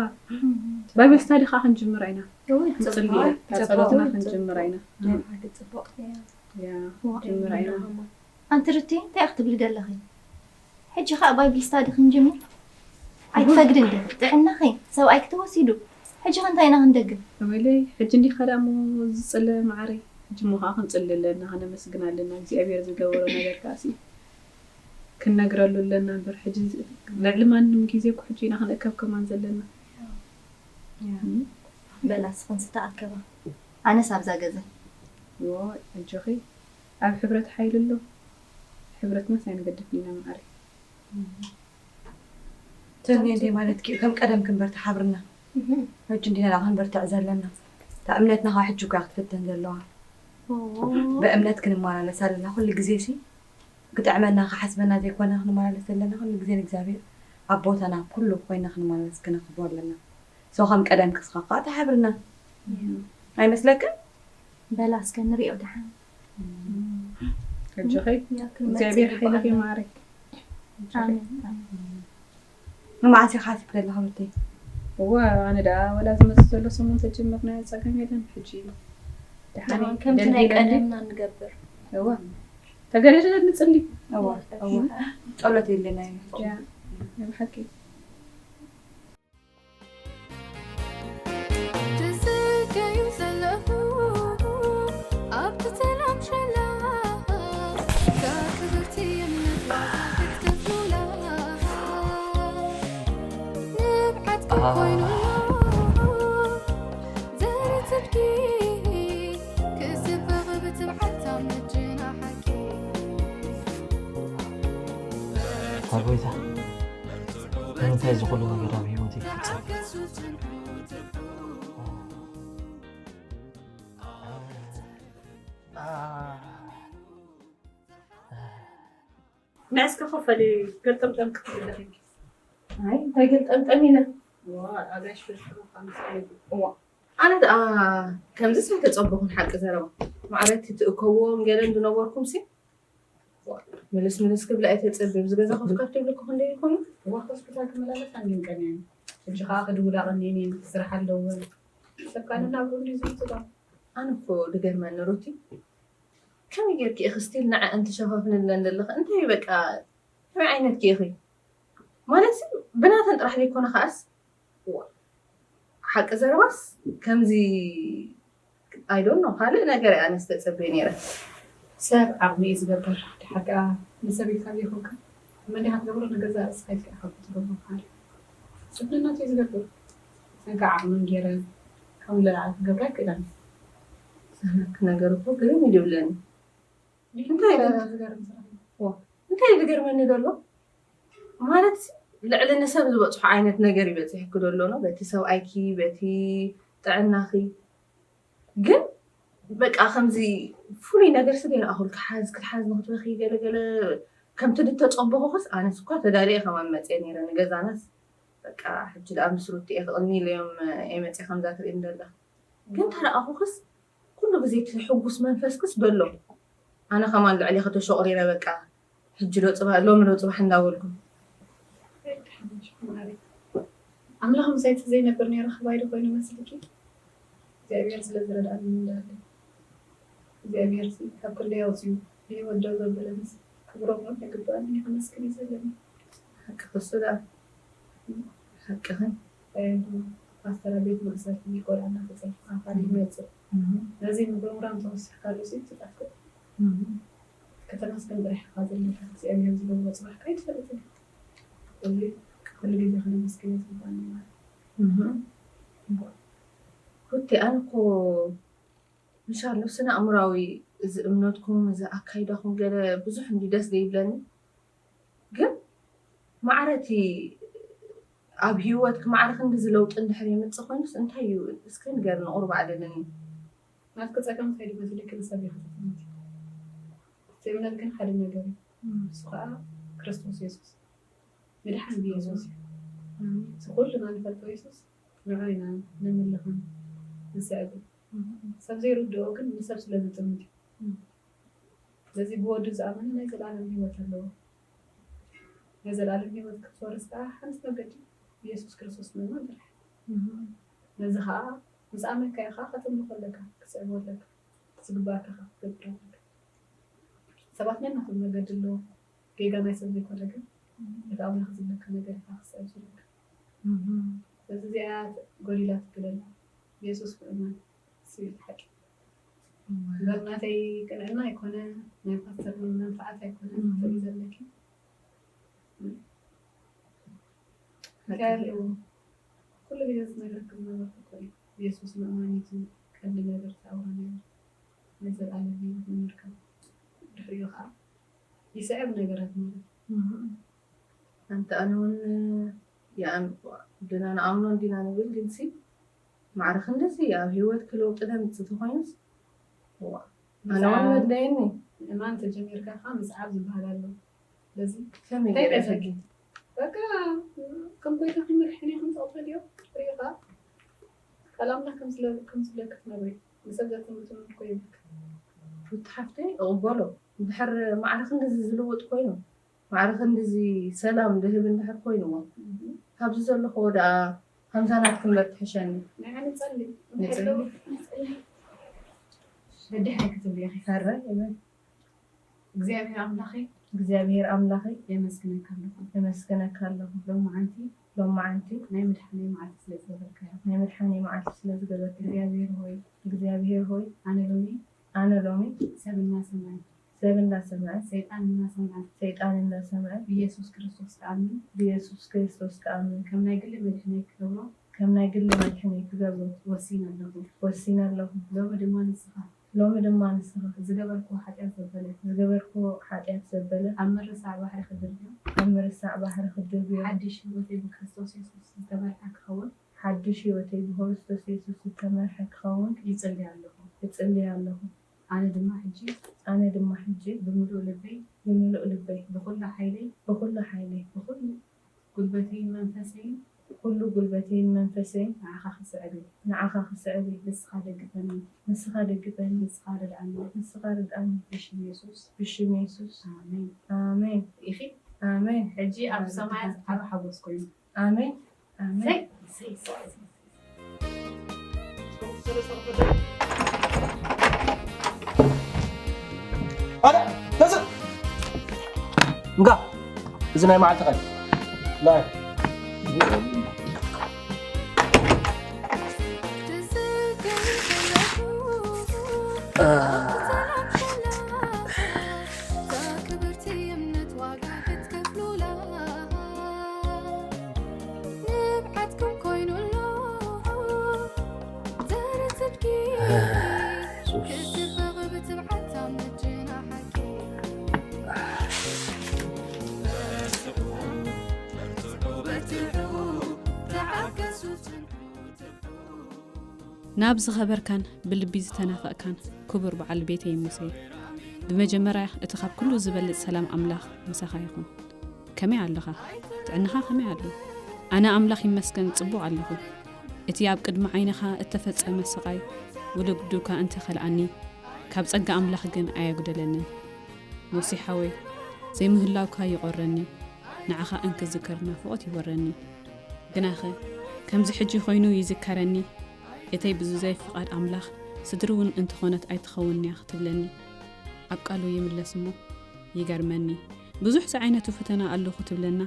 ባይብል ስታዲ ከዓ ክንጅምር ኢና። ክንጽሊ ኢና። ካብ ጸሎትና ክንጅምር ኢና። ያ ክንጅምር ኢና። ኣንቲ ሩቴ እንታይ ክትብሊ ደለኺ? ሕጂ ከዓ ባይብል ስታዲ ክንጅምር ኣይትፈቅድን ዲ ጥዕናኺ ሰብኣይኪ ተወሲዱ። ሕጂ ከ እንታይ ኢና ክንደግም? ወይለይ ሕጂ እንዲኻ ደኣ እሞ ዝጽለ መዓረይ። ሕጂ እሞ ከዓ ክንጽሊ ኣለና ከነመስግን ኣለና እግዚኣብሔር ዝገበሮ ነገር ከዓ ሲ ክንነግረሉ ኣለና እምበር ሕጂ ልዕሊ ማንም ግዜ እኮ ሕጂ ኢና ክንእከብ ከማን ዘለና። በላ ስኽን ዝተኣከባ ኣነስ ኣብዛ ገዛ ዎ ኣጆኺ ኣብ ሕብረት ሓይሊ ኣሎ። ሕብረትናስ ኣይንገድፍን ኢና መዓረይ። ተንየ እንዴ ማለት ኪ ከም ቀደም ክንበር ተሓብርና። ሕጂ እንዲና ዳ ክንበርትዕ ዘለና። እታ እምነትና ካብ ሕጂ እኮ ክትፍተን ዘለዋ። ብእምነት ክንመላለስ ኣለና ኩሉ ግዜ ሲ ክጥዕመና ክሓስበና ዘይኮነ ክንመላለስ ዘለና ኩሉ ግዜ ንእግዚኣብሔር ኣብ ቦታና ኩሉ ኮይና ክንመላለስ ክነኽብሮ ኣለና። ሶ ከም ቀደም ክስኻካ ተሓብርና ኣይመስለክን? በላ እስከ ንሪኦ ደሓን። ኣጆኺ እግዚኣብሔር ሓይልኺ ይማረክ። ኣሜን። ንመዓስ ኢኻ ሓሲብ ዘለኻ ወደይ? እወ ኣነ ደኣ ወላ ዝመጽእ ዘሎ ሰሙን ተጀመርናዮ ጸገም የለን። ሕጂ ደሓን ከምቲ ናይ ቀደምና ንገብር። እወ ተገደደ ንጽሊ። እወ እወ ጸሎት የለና እዩ። ያ ናይ ብሓቂ ትዝገዩ ዘለኹ ኣብቲ ሰላም ሸላ እዛ ክብርቲ እምነት ክትከፍሉላ ንብዓትኩም ኮይኑ ዘርኢ ጽድቂ ክስበኽ ብትብዓት ኣብ ምድሪ ንሓቂ ኣታ ጎይታ ንምንታይ እዚ ኩሉ ነገር ኣብ ህይወት ይፈጸም? ንዕስኪ ክፈሊ ገልጠምጠም ክትብለኺ ኣይ እንታይ ገልጠምጠም ኢለ ኣጋሽ ፍርፍሩ ከምስለጊ ኣነ ደኣ ከምዚስ ኣይተጸበኹን ሓቂ ዘረባ። ማዕረ እቲ ትእከብዎም ገለን ዝነበርኩምሲ ምልስ ምልስ ክብላ ኣይተጸብብ። እዚ ገዛ ኮፍ ካብ ትብሊ እኮ ክንደይ ይኾኑ? እዋ ሆስፒታል ክመላለስ ኣንድንቀን እየን። ሕጂ ከዓ ክድውላ ቀኒኤን እየን ክስራሕ ኣለወን። ሰብ ካልእ ናብርኡ እንድዩ ዝምፅእ ዶ? ኣነ እኮ ድገርመኒ ሩቲ፣ ከመይ ጌርኪ ኢኺ ስቲል ንዐኣን ትሸፋፍንለን ዘለኺ? እንታይ እዩ በቃ ከመይ ዓይነት ጌርኪ? ማለት ብናተን ጥራሕ ዘይኮነ ከኣስ እዋ፣ ሓቂ ዘረባስ ከምዚ I don't know ካልእ ነገር እየ ኣነስ ተጸብየ ነይረ። ሰብ ዓቕሚ እዩ ዝገብር። ድሓር ከኣ ንሰብ ኢልካ ዘይኮንካ መን ዲኻ ትገብሮ፣ ንገዛእ ርእስኻ ኢልካ ኢኻ ክትገብሮ። ሓደ ሰብ ነናቱ እዩ ዝገብር። ነጋ ዓቕምን ገይረ ካብ ንላዕሊ ክገብራ ኣይክእለን። ዝህነክ ነገር እኮ ግርም እዩ ዝብለኒ። እንታይ እዩ? ዝገርም ስራሕ እዩ። እንታይ እዩ ዝገርመኒ ዘሎ ማለት ልዕሊ ንሰብ ዝበፅሖ ዓይነት ነገር ይበፅሕክ ዘሎ ነው በቲ ሰብኣይኪ በቲ ጥዕናኺ ግን በቃ ከምዚ ፍሉይ ነገር ስገ ንኣኹል ክሓዝ ክትሓዝ ንክትበኺ ገለገለ ከምቲ ድተፀበኹኽስ ኣነስ እኳ ተዳልየ ከማን መፅየ ነይረ ንገዛናስ በቃ ሕጂ ደኣ ምስ ሩቲ እየ ክቕኒ ኢለዮም እየ መፅየ ከምዛ ትርኢ እንደላ ግን ተረኣኹኽስ ኩሉ ግዜ እቲ ሕጉስ መንፈስክስ ደሎ ኣነ ከማን ልዕሊ ከተሸቑሪረ በቃ ሕጂ ዶ ፅባሕ ሎሚ ዶ ፅባሕ እንዳበልኩም ኣምላኽ ምሳይ ዘይነብር ነይረ ክባይ ዶ ኮይኑ መስልኪ እግዚኣብሔር ስለ ዝረድኣኒ እንዳለ እግዚኣብሔር ካብ ክንደይ ኣውፅዩ ብህይወት ደው ዘበለንስ ክብሮም ይግባኣኒ ከመስግን እዩ ዘለኒ። ሓቂ ክሱ ደኣ ሓቅኽን ፓስተራ ቤት ማእሰርቲ ቆልዓ እናተፀርፍካ ካሊእ ይመፅእ ነዚ ንፕሮግራም ተወሲኽካሉ ሲ ትጠፍእ ከተመስገን ጥራሕ ኢኻ ዘለካ እግዚኣብሔር ዝገብሮ ፅባሕካ ኣይትፈልጥን እዚ ኩሉ ግዜ ከነመስግን ዝግባኒ ማለት ሩቲ ኣነ እኮ ምሻሎ ስነ ኣእምራዊ እዚ እምነትኩም እዚ ኣካይዳኹም ገለ ብዙሕ እንዲ ደስ ዘይብለኒ ግን ማዕረቲ ኣብ ህይወት ክማዕረ ክንድዚ ለውጢ እንድሕር የምፅእ ኮይኑስ እንታይ እዩ እስከ ንገርኒ ቁሩብ ኣዕልልኒ ናትኪ ፀገም እንታይ ድዩ በዚ ልክል ሰብ ይኸተተምቲ እቲ እምነት ግን ሓደ ነገር እዩ እሱ ከዓ ክርስቶስ የሱስ ምድሓን ብየሱስ እዩ እቲ ኩልና ንፈልጦ የሱስ ንዑ ኢና ንምልኽን ንስዕብን ሰብ ዘይርድኦ ግን ንሰብ ስለ ዝጥምት እዩ ስለዚ ብወዱ ዝኣመነ ናይ ዘለኣለም ህይወት ኣለዎ ናይ ዘለኣለም ህይወት ክትወርስ ከዓ ሓንስ መገዲ ብየሱስ ክርስቶስ ምእማን ጥራሕ ነዚ ከዓ ምስ ኣመንካ ኢኻ ከተምልኾ ኣለካ ክትስዕቦ ኣለካ ዝግባኣካ ከዓ ክትገብር ኣለካ ሰባት ነናቶም መገዲ ኣለዎ ጌጋ ናይ ሰብ ዘይኮነ ግን እቲ ኣምላኽ ዝብለካ ነገር ኢኻ ክትስዕብ ዘለካ ስለዚ እዚኣ ጎዲላ ትብል ኣላ ብየሱስ ምእማን ስብል ሓቂ እምበር ናተይ ቅንዕና ኣይኮነ ናይ ፓስተር መንፈዓት ኣይኮነ ትርኢ ዘለኪ እንታይ ኣለዎ ኩሉ ግዜ ዝነግረኪ ዝነበርኩ እኮ እዩ የሱስ ምእማን እዩ ቀንዲ ነገር ተኣውራ ነይሩ ናይ ዘለኣለም ህይወት ንምርካብ ድሕሪኡ ከዓ ይስዕብ ነገራት ማለት ኣንቲ ኣነ እውን ድና ንኣምኖ እንዲና ንብል ግንሲ ማዕረ ክንድዚ ኣብ ህይወት ክለውጢ ደምፅእ ተኮይኑስ ኣነ እውን መድለየኒ ምእማን ተጀሚርካ ከዓ ምስዓብ ዝበሃል ኣሎ ስለዚ ከመይ ገይረ ሕጊ በቃ ከም ጎይታ ክመርሕን ከም ፀውፈ ድዮ ሪኢኻ ቃል ኣምላኽ ከም ዝብለካ ትነብሪ ንሰብ ዘተምትም እኮ የብልካ ሩቲ ሓፍተይ እቕበሎ እንድሕር ማዕረ ክንድዚ ዝልውጥ ኮይኑ ማዕረ ክንድዚ ሰላም ዝህብ እንድሕር ኮይንዎ ካብዚ ዘለኽዎ ደኣ ከምዛ ናትክን በር ትሕሸኒ ናይ ኣነ ጸሊ እንተለዉ ደድሕሪ ክትብሊ ኢኺ ፈረ ይበል እግዚኣብሔር ኣምላኸይ እግዚኣብሔር ኣምላኸይ የመስግነካ ኣለኹ የመስግነካ ኣለኹ ሎመዓንቲ ሎመዓንቲ ናይ ምድሓነይ መዓልቲ ስለ ዝገበርካዮ ናይ ምድሓነይ መዓልቲ ስለ ዝገበርካዮ እግዚኣብሔር ሆይ እግዚኣብሔር ሆይ ኣነ ሎሚ ኣነ ሎሚ ሰብ እናሰምዐ ሰብ እንዳሰምዐ ሰይጣን እናሰምዐ ሰይጣን እንዳሰምዐ ብኢየሱስ ክርስቶስ ክኣምን ብኢየሱስ ክርስቶስ ክኣምን ከም ናይ ግሊ መድሕነይ ክገብሮ ከም ናይ ግሊ መድሕነይ ክገብሮ ወሲነ ኣለኹ ወሲነ ኣለኹ ሎሚ ድማ ንስኻ ሎሚ ድማ ንስኻ ዝገበርክዎ ሓጢኣት ዘበለ ዝገበርክዎ ሓጢኣት ዘበለ ኣብ ምርሳዕ ባሕሪ ክድርብዮ ኣብ ምርሳዕ ባሕሪ ክድርብዮ ሓድሽ ህይወተይ ብክርስቶስ የሱስ ዝተመርሐ ክኸውን ሓድሽ ህይወተይ ብክርስቶስ የሱስ ዝተመርሐ ክኸውን ይጽሊ ኣለኹ እጽሊ ኣለኹ ኣነ ድማ ሕጂ ኣነ ድማ ሕጂ ብምሉእ ልበይ ብምሉእ ልበይ ብኩሉ ሓይለይ ብኩሉ ሓይለይ ብኩሉ ጉልበተይን መንፈሰይን ኩሉ ጉልበተይን መንፈሰይን ንዓኻ ክስዕብ እየ ንዓኻ ክስዕብ እየ ንስኻ ደግፈኒ ንስኻ ደግፈኒ ንስኻ ርድኣኒ ንስኻ ርድኣኒ ብሽም የሱስ ብሽም የሱስ ኣሜን ኣሜን ኢኺ ኣሜን ሕጂ ኣብ ሰማያት ዓብ ሓጎስ ኮይኑ ኣሜን ኣሜን ሰይ ሰይ ሰይ ኣረ ተስእ እንካ እዚ ናይ መዓልቲ ቃል ናይ ናብ ዝኸበርካን ብልቢ ዝተናፈቕካን ክቡር በዓል ቤተይ ሙሴ፣ ብመጀመርያ እቲ ካብ ኩሉ ዝበልጽ ሰላም ኣምላኽ ምሳኻ ይኹን። ከመይ ኣለኻ? ጥዕናኻ ከመይ ኣሎ? ኣነ ኣምላኽ ይመስገን ጽቡቕ ኣለኹ። እቲ ኣብ ቅድሚ ዓይንኻ እተፈጸመ ስቓይ ውልግዱካ እንተኸልኣኒ፣ ካብ ጸጋ ኣምላኽ ግን ኣየጉደለንን። ሙሴ ሓወይ፣ ዘይምህላውካ ይቖረኒ፣ ንዓኻ እንክዝክር ናፍቖት ይወረኒ። ግናኸ ከምዚ ሕጂ ኮይኑ ይዝከረኒ፣ እተይ ብዝዘይ ፍቓድ ኣምላኽ ስድሪ እውን እንተኾነት ኣይትኸውንንያ ክትብለኒ። ኣብ ቃሉ ይምለስ እሞ ይገርመኒ። ብዙሕ ዝዓይነቱ ፈተና ኣሎ ክትብለና፣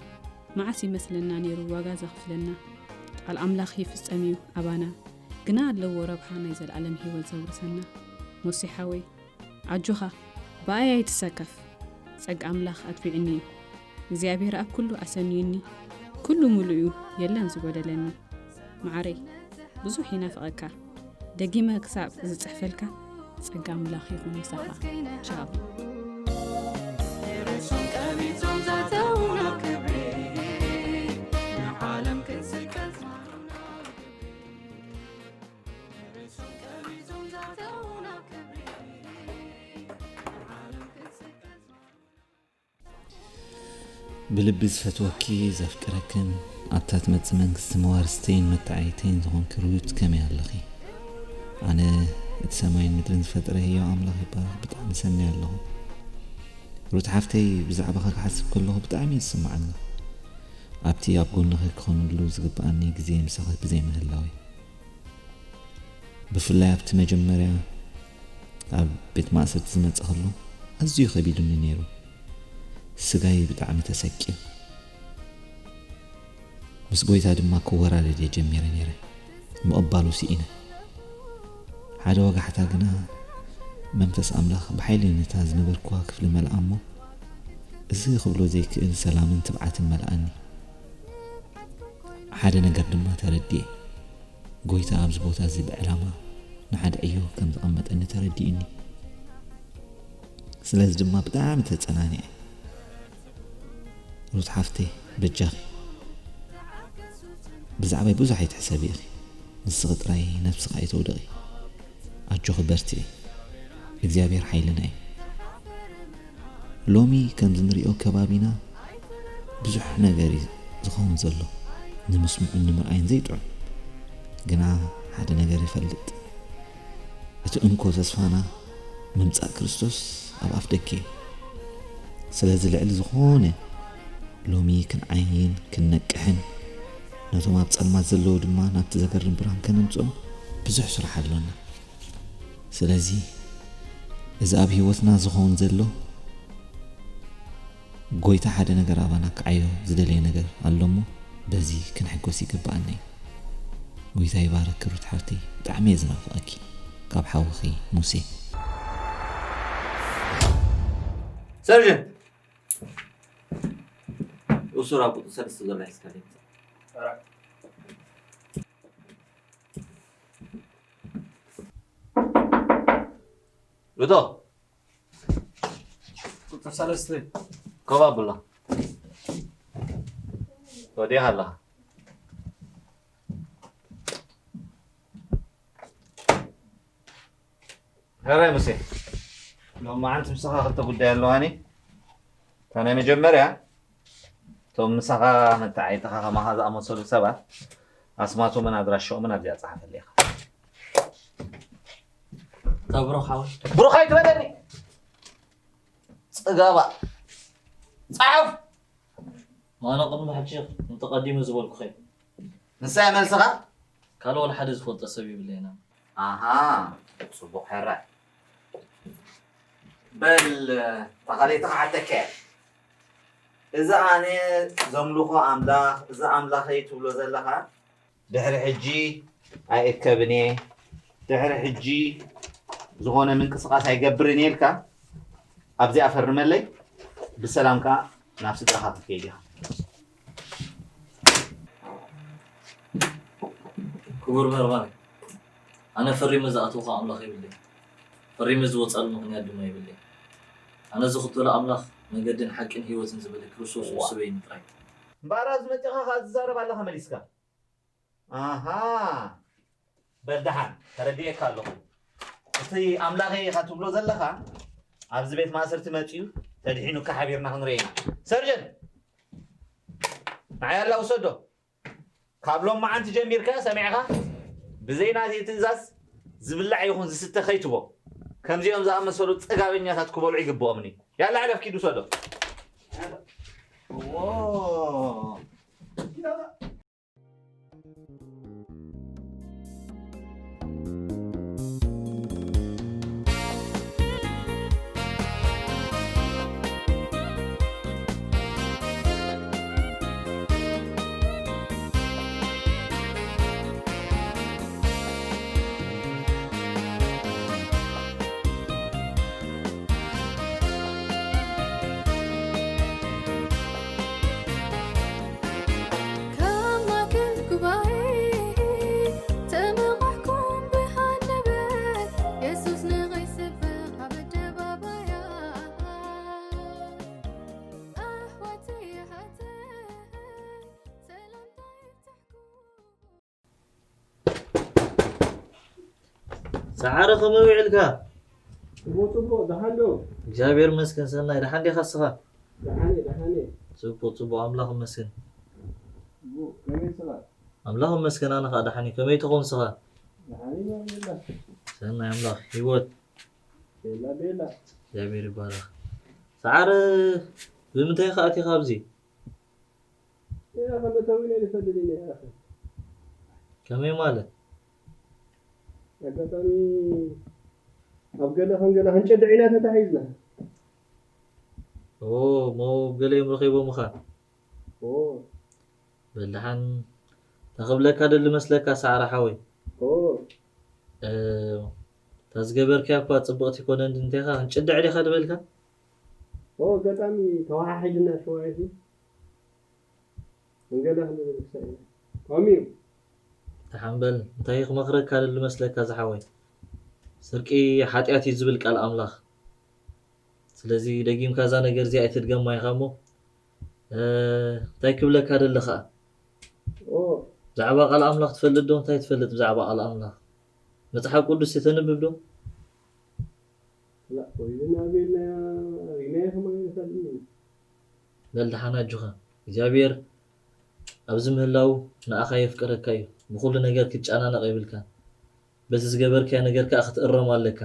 መዓስ ይመስለና ነይሩ ዋጋ ዘኽፍለና። ቃል ኣምላኽ ይፍጸም እዩ ኣባና፣ ግና ኣለዎ ረብሓ ናይ ዘለኣለም ህይወት ዘውርሰና። ሙሴ ሓወይ፣ ኣጆኻ፣ ብኣይ ኣይትሰከፍ። ጸጋ ኣምላኽ ኣትቢዕኒ እዩ። እግዚኣብሔር ኣብ ኩሉ ኣሰንዩኒ። ኩሉ ምሉእ እዩ፣ የለን ዝጎደለኒ። መዓረይ፣ ብዙሕ ይናፍቐካ። ደጊመ ክሳብ ዝጽሕፈልካ፣ ጸጋ ኣምላኽ ይኹን ምሳኻ። ቻው። ብልቢ ዝፈትወኪ ዘፍቅረክን ኣብታ ትመጽእ መንግስቲ መዋርስተይን መተዓይተይን ዝኾንኪ ሩት ከመይ ኣለኺ? ኣነ እቲ ሰማይን ምድርን ዝፈጠረ ህያው ኣምላኽ ይባረኽ ብጣዕሚ ሰኒ ኣለኹ። ሩት ሓፍተይ ብዛዕባኺ ክሓስብ ከለኹ ብጣዕሚ እዩ ዝስምዓኒ። ኣብቲ ኣብ ጎንኺ ክኾነሉ ዝግብኣኒ ግዜ ምሳኺ ብዘይምህላወይ። ብፍላይ ኣብቲ መጀመርያ ኣብ ቤት ማእሰርቲ ዝመጸ ከሎ ኣዝዩ ከቢዱኒ ነይሩ። ስጋይ ብጣዕሚ ተሰቂዩ። ምስ ጎይታ ድማ ክወራረድ እየ ጀሚረ ነይረ። ምቕባሉ ስኢነ። ሓደ ወጋሕታ ግና መንፈስ ኣምላኽ ብሓይሊ ነታ ዝነበርኩዋ ክፍሊ መልኣ እሞ፣ እዚ ክብሎ ዘይክእል ሰላምን ትብዓትን መልኣኒ። ሓደ ነገር ድማ ተረዲኤ። ጎይታ ኣብዚ ቦታ እዚ ብዕላማ ንሓደ ዕዮ ከም ዘቐመጠኒ ተረዲኡኒ። ስለዚ ድማ ብጣዕሚ ተጸናኒዐ። ሩት ሓፍተይ፣ በጃኺ ብዛዕባይ ብዙሕ ኣይትሕሰቢ ኢኺ። ንስኺ ጥራይ ነብስኺ ኣይተውድቒ። ኣጆኺ በርትዒ። እግዚኣብሔር ሓይልና እዩ። ሎሚ ከምዚ ንሪኦ ከባቢና ብዙሕ ነገር እዩ ዝኸውን ዘሎ። ንምስምዑን ንምርኣይን ዘይጥዑም። ግና ሓደ ነገር ይፈልጥ። እቲ እንኮ ተስፋና ምምጻእ ክርስቶስ ኣብ ኣፍ ደገ እዩ። ስለዚ ልዕሊ ዝኾነ ሎሚ ክንዓይን ክንነቅሕን ነቶም ኣብ ጸልማት ዘለዉ ድማ ናብቲ ዘገርም ብርሃን ከነምጽኦም ብዙሕ ስራሕ ኣሎና። ስለዚ እዚ ኣብ ህይወትና ዝኸውን ዘሎ ጎይታ ሓደ ነገር ኣባና ክዓዮ ዝደለየ ነገር ኣሎ እሞ በዚ ክንሕጎስ ይግብኣና እዩ። ጎይታ ይባርክ ክብርቲ ሓፍተይ፣ ብጣዕሚ እየ ዝናፍቐኪ። ካብ ሓውኺ ሙሴ። ሰርጀንት እሱር ኣብ ቁጥር ሰለስተ ዘሎ ሒዝካ ደምፅ። ርቶ ቁፅር ሰለስተ ኮባ ብሎ ወዲኻ ኣለኻ። ሕራይ ሙሴ፣ ሎማዓንቲ ምሳኻ ክልተ ጉዳይ ኣለዋኒ። እታ ናይ መጀመርያ እቶም ምሳኻ መተዓይጥኻ ከማኻ ዝኣመሰሉ ሰባት ኣስማቶምን ኣድራሻኦምን ኣብዚኣ ጸሓፈለይ ኢኻ። እታ ብሩኽ ሓወይ። ብሩኽ ኣይትበለኒ። ጽጋባ። ጸሓፍ። ኣነ ቅድሚ ሕጂ ከምቲ ቀዲመ ዝበልኩኺ እዩ። ንሳ እያ መልስኻ? ካልእ ዋላ ሓደ ዝፈልጦ ሰብ የብለይን። ኣሃ፣ ጽቡቕ ሕራይ። በል፣ እታ ካልኣይቲ ክሓተካ እየ። እዚ ኣነ ዘምልኾ ኣምላኽ፣ እዚ ኣምላኸይ ትብሎ ዘለኻ፣ ድሕሪ ሕጂ ኣይእከብን እየ፣ ድሕሪ ሕጂ ዝኾነ ምንቅስቓስ ኣይገብርን እየ ኢልካ ኣብዚኣ ፈርመለይ፣ ብሰላም ከኣ ናብ ስድራኻ ክትከይድ ኢኻ። ክቡር በርባር፣ ኣነ ፈሪመ ዝኣተውካ ኣምላኽ የብለይ፣ ፈሪመ ዝወፃሉ ምኽንያት ድማ የብለይ። ኣነ ዝኽተሎ ኣምላኽ መገድን ሓቅን ህይወትን ዝበለ ክርስቶስ ንሱ በይኑ ጥራይ። እምበኣር ኣብዚ መፂኻ ከዓ ትዛረብ ኣለኻ መሊስካ። ኣሃ፣ በል ደሓን ተረዲኤካ ኣለኹ። እቲ ኣምላኸይ ኢኻ ትብሎ ዘለኻ ኣብዚ ቤት ማእሰርቲ መፂኡ ተድሒኑካ ሓቢርና ክንርኢ ኢና። ሰርጀን፣ ንዓይ ኣላ ውሰዶ። ካብ ሎማዓንቲ ጀሚርካ ሰሚዕኻ ብዘይ ናተይ ትእዛዝ ዝብላዕ ይኹን ዝስተ ከይትቦ። ከምዚኦም ዝኣመሰሉ ጽጋበኛታት ክበልዑ ይግብኦም እዩ። ያላ ዕለፍ ኪድ ውሰዶ። ሰዓረ ከመይ ውዒልካ? ጽቡቕ ጽቡቕ፣ ደሓን ዶ? እግዚኣብሔር ይመስገን ሰናይ፣ ደሓን ዲኻ እስኻ? ደሓን እየ፣ ደሓን እየ። ጽቡቕ ጽቡቕ፣ ኣምላኽ ይመስገን። ጽቡቕ፣ ከመይ ስራሕ? ኣምላኽ ይመስገን ኣነ ኸኣ ደሓን እየ። ከመይ ትኾን ንስኻ? ደሓን እየ፣ ቤላ። ሰናይ ኣምላኽ፣ ህይወት? ቤላ፣ ቤላ። እግዚኣብሔር ይባረኽ። ሰዓረ ብምንታይ ኢኻ ኣቲኻ ኣብዚ? እያ፣ ከም እተዊነ ንፈልጥ ኢና፣ እያ። ከመይ ማለት? ኣጋጣሚ ኣብ ገለ ከም ገለ ክንጭድዕ ኢና ተታሒዝና። ኦ፣ እሞ ገለ እዮም ረኺቦምኻ? ኦ። በል ደሓን፣ እንታይ ክብለካ ደሊ መስለካ፣ ሰዓረ ሓወይ? ኦ። እ፣ እታ ዝገበርካያ እኳ ጽብቕቲ ኮነ እንዲ፣ እንታይ ኢኻ ክንጭድዕ ዲኻ ዝበልካ? ኦ፣ ኣጋጣሚ ተወሓሒድና ሽዋየት እዩ። መንገዳ ክንብል ክሳእ ኢና። ከምኡ እዩ። ደሓን በል፣ እንታይ ክመኽረካ ደሊ መስለካ ዝሓወይ? ስርቂ ሓጢኣት እዩ ዝብል ቃል ኣምላኽ። ስለዚ ደጊምካ እዛ ነገር እዚኣ ኣይትድገማ ኢኻ እሞ፣ እ፣ እንታይ ክብለካ ደሊ ኸኣ? ኦ። ብዛዕባ ቃል ኣምላኽ ትፈልጥ ዶ? እንታይ ትፈልጥ ብዛዕባ ቃል ኣምላኽ? መጽሓፍ ቅዱስ ተንብብ ዶ? ላ፣ ወይልና ኣቤልና ሪናዮ ከማን ኣይንፈልጥን ኢና። በል ደሓን ኣጆኻ። እግዚኣብሔር ኣብዚ ምህላው ንኣኻ የፍቅረካ እዩ። ብኹሉ ነገር ክትጨናነቕ የብልካን። በቲ ዝገበርካዮ ነገር ከኣ ክትእረም ኣለካ።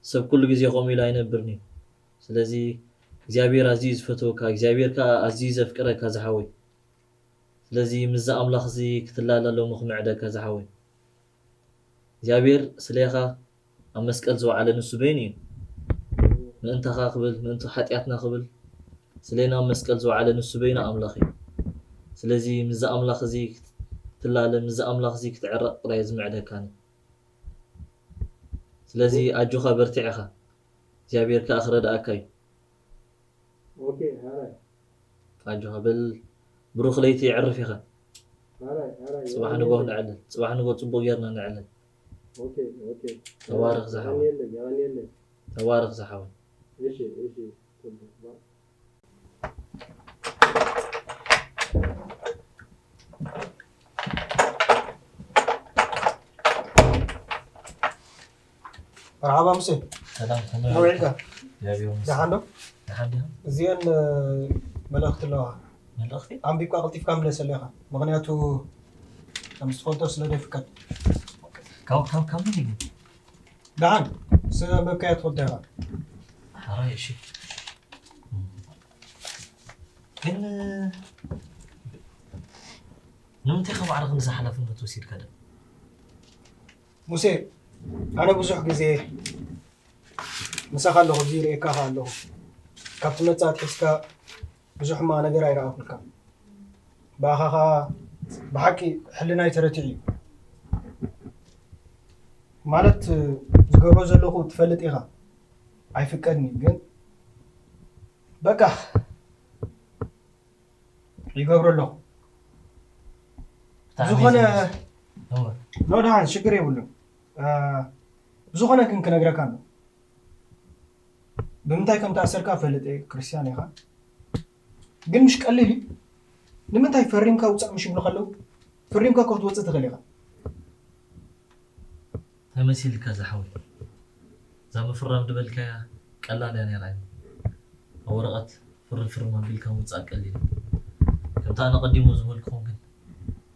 ሰብ ኩሉ ግዜ ከምኡ ኢሉ ኣይነብርን እዩ። ስለዚ እግዚኣብሔር ኣዝዩ እዩ ዝፈትወካ፣ እግዚኣብሔር ከኣ ኣዝዩ እዩ ዘፍቅረካ ዝሓወይ። ስለዚ ምስዚ ኣምላኽ እዚ ክትላለ ሎሚ ክምዕደካ ዝሓወይ። እግዚኣብሔር ስሌኻ ኣብ መስቀል ዝወዓለ ንሱ በይኑ እዩ። ምእንታኻ ክብል፣ ምእንቲ ሓጢኣትና ክብል ስሌና ኣብ መስቀል ዝወዓለ ንሱ በይኑ ኣምላኽ እዩ። ስለዚ ምስዚ ኣምላኽ እዚ ክትላለ፣ ምስዚ ኣምላኽ እዚ ክትዕረቕ ጥራይ እዩ ዝምዕደካኒ። ስለዚ ኣጆኻ በርትዕ ኢኻ። እግዚኣብሔር ከኣ ክረድኣካ እዩ። ኦኬ፣ ኣራይ። ኣጆኻ በል፣ ብሩኽ ለይቲ የዕርፍ ኢኻ። ኣራይ፣ ኣራይ፣ ጽባሕ የቐንየለይ። ንግሆ ንዕልል፣ ጽባሕ ንግሆ ጽቡቕ ጌርና ንዕልል። ኦኬ፣ ኦኬ። ተባረኽ ዝሓወይ። የቐንየለይ፣ የቐንየለይ። ተባረኽ ዝሓወይ። እሺ፣ እሺ፣ ጽቡቕ። መርሓባ ሙሴ። ሰላም፣ ከመይ ከመይ ውዒልካ? ውዒልካ? እግዚኣብሔር ይመስገን። ደሓን ዶ? ደሓን ዲኻ? እዚአን፣ እ፣ መልእኽቲ ኣለዋ። መልእኽቲ? ኣንቢብካ ቀልጢፍካ ምለሰሉ ኢኻ። ምኽንያቱ፣ ከም ዝትፈልጦ ስለ ዘይፍቀድ። ካብ፣ ካብ፣ ካብ መን እዩ? ደሓን፣ ስለ ኣንበብካያ ትፈልጦ ኢኻ። ሓራይ፣ እሺ። ግን፣ ንምንታይ ከ ማዕረ ክንድዚ ሓላፍነት ወሲድካ ዶ? ሙሴ፣ ኣነ ብዙሕ ግዜ ምሳኻ ኣለኹ፣ ኣብዚ ይርእየካ ከኣ ኣለኹ። ካብ ትመጽእ ኣትሒዝካ ብዙሕ ሕማቕ ነገር ኣይረኣኹልካን። ብኣኻ ከኣ ብሓቂ ሕልናይ ተረቲዑ እዩ። ማለት፣ ዝገብሮ ዘለኹ ትፈልጥ ኢኻ። ኣይፍቀድን እዩ፣ ግን በቃ ይገብሮ ኣለኹ። ብጣዕሚ ዝኾነ እዩ ዘመስ-፣ እወ። ኖ፣ ደሓን፣ ሽግር የብሉን። ዝኾነ ግን ክነግረካ ኣሎ። ብምንታይ ከም ተኣሰርካ ፈልጥ እየ፣ ክርስትያን ኢኻ። ግን ምሽ ቀሊል እዩ። ንምንታይ ፈሪምካ ውፃእ ምሽ ይብሉ ከለዉ፣ ፈሪምካ እኮ ክትወፅእ ትኽእል ኢኻ። ተመሲልካ ዝሓወይ፣ እዛ ምፍራም ዝበልካያ ቀላል እያ ነይራ። ኣብ ወረቐት ፍርም ፍርም ኣቢልካ ምውፃእ ቀሊል እዩ። ከምቲ ኣነ ቀዲሙ ዝበልኩኹም ግን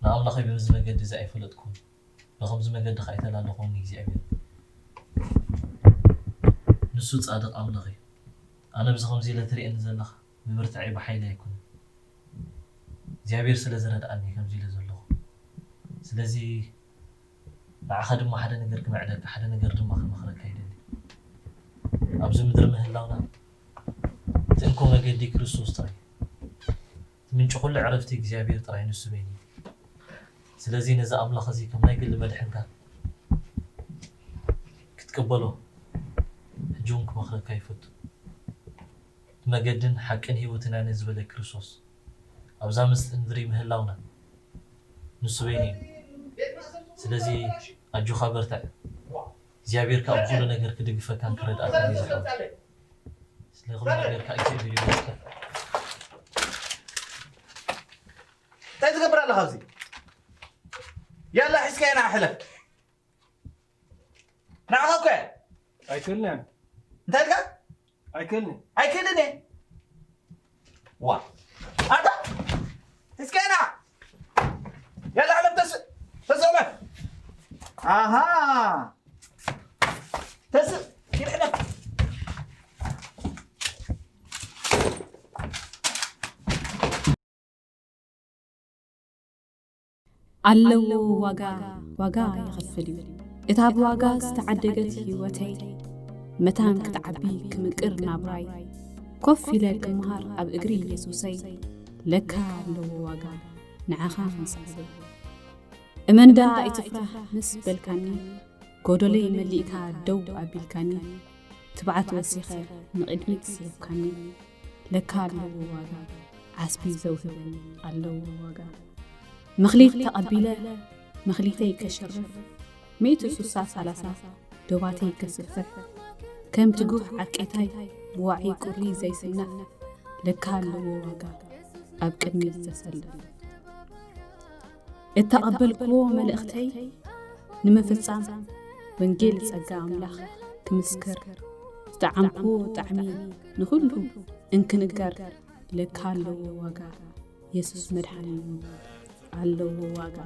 ንኣምላኸይ በዚ መገዲ እዚ ኣይፈለጥኩን፣ ብኸምዚ መገዲ ከዓ ኣይተላለኹን ንእግዚኣብሔር። ንሱ ፃድቕ ኣምላኽ እዩ። ኣነ ብዚ ከምዚ ኢለ ትርእየኒ ዘለኻ ብብርትዐይ ብሓይሊ ኣይኮነን፣ እግዚኣብሔር ስለ ዝረድኣኒ ከምዚ ኢለ ዘለኹ። ስለዚ ንዓኻ ድማ ሓደ ነገር ክምዕደካ፣ ሓደ ነገር ድማ ክመኽረካ ይደሊ። ኣብዚ ምድሪ ምህላውና እቲ እንኮ መገዲ ክርስቶስ ጥራይ፣ እቲ ምንጪ ኩሉ ዕረፍቲ እግዚኣብሔር ጥራይ ንሱ በይኑ እዩ። ስለዚ ነዚ ኣምላኽ እዚ ከም ናይ ግሊ መድሕንካ ክትቅበሎ ሕጂ እውን ክመኽረካ ይፈቱ። እቲ መገድን ሓቅን ህይወትን ኣነ ዝበለ ክርስቶስ ኣብዛ ምድሪ ምህላውና ንሱ በይኑ እዩ። ስለዚ ኣጆኻ በርትዕ። እግዚኣብሔር ከኣ ብኹሉ ነገር ክድግፈካን ክረድኣካን እዩ ዝሓወይ። ስለ ኩሉ ነገር ከኣ እግዚኣብሔር ይመስገን። እንታይ ትገብር ኣለኻ ኣብዚ? ያላ ሒዝካዮ ንዓ ሕለፍ። ንዓኻ እኮ እየ። ኣይክእልን እየ። እንታይ ኢልካ? ኣይክእልን እየ። ኣይክእልን እየ። ዋ ኣታ ሒዝካዮ ንዓ። ያላ ሕለፍ ተስ ተስዕመ። ኣሃ ተስ ይልዕለፍ። ኣለዎ ዋጋ ዋጋ የኽፍል እዩ። እታ ብዋጋ ዝተዓደገት ህይወተይ መታን ክትዓቢ ክምቅር ናብራይ ኮፍ ኢለ ክምሃር ኣብ እግሪ የሱሰይ ለካ ኣለዎ ዋጋ ንዓኻ ምስዓበይ እመንዳ ኣይትፍራህ ምስ በልካኒ ጎደለይ መሊእካ ደው ኣቢልካኒ ትብዓት ወሲኸ ንቕድሚት ስሒብካኒ ለካ ኣለዎ ዋጋ ዓስቢ ዘውህበኒ ኣለዎ ዋጋ መኽሊት ተቐቢለ መኽሊተይ ከሽርፍ ሚእቲ ስሳ ሰላሳ ዶባተይ ከስፍሕ ከም ትጉህ ዓቄታይ ብዋዒ ቁሪ ዘይስነፍ ለካ ኣለዎ ዋጋ ኣብ ቅድሚት ዘሰልፍ እተቐበልክዎ መልእኽተይ ንምፍጻም ወንጌል ጸጋ ኣምላኽ ክምስክር ዝጠዓምክዎ ጣዕሚ ንኹሉ እንክንገር ለካ ኣለዎ ዋጋ የሱስ መድሓኒ ኣለዎ ዋጋ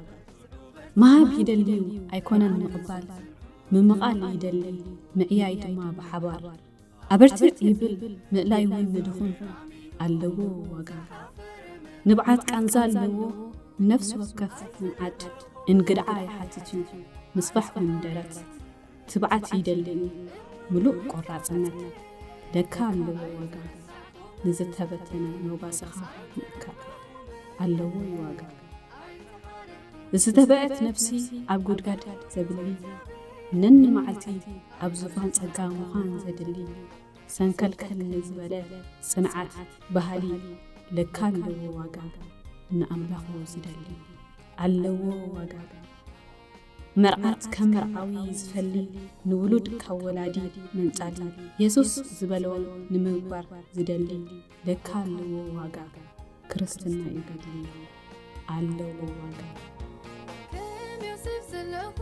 ምሃብ ይደሊ እዩ ኣይኮነን ምቕባል ምምቓል ይደሊ ምዕያይ ድማ ብሓባር ኣበርትዕ ይብል ምእላይ እውን ንድኹም ኣለዎ ዋጋ ንብዓት ቃንዛ ኣለዎ ንነፍሲ ወከፍ ምንዓድ እንግድዓ ይሓትት እዩ ምስፋሕ እውን ደረት ትብዓት ይደሊ እዩ ምሉእ ቆራፅነት ለካ ኣለዎ ዋጋ ንዝተበተነ መጓሰኻ ምእካል ኣለዎ ዋጋ ዝተበዐት ነፍሲ ኣብ ጉድጋድ ዘብሊ ነኒ መዓልቲ ኣብ ዙፋን ጸጋ ምዃን ዘድሊ ሰንከልከል ንዝበለ ጽንዓት ባህሊ ለካ ኣለዎ ዋጋ ንኣምላኹ ዝደሊ ኣለዎ ዋጋ መርዓት ከም መርዓዊ ዝፈሊ ንውሉድ ካብ ወላዲ መንጻሊ የሱስ ዝበለውን ንምግባር ዝደሊ ለካ ኣለዎ ዋጋ ክርስትና ይገድሊ ኣለዎ ዋጋ ከም ዮሴፍ ዘለኹ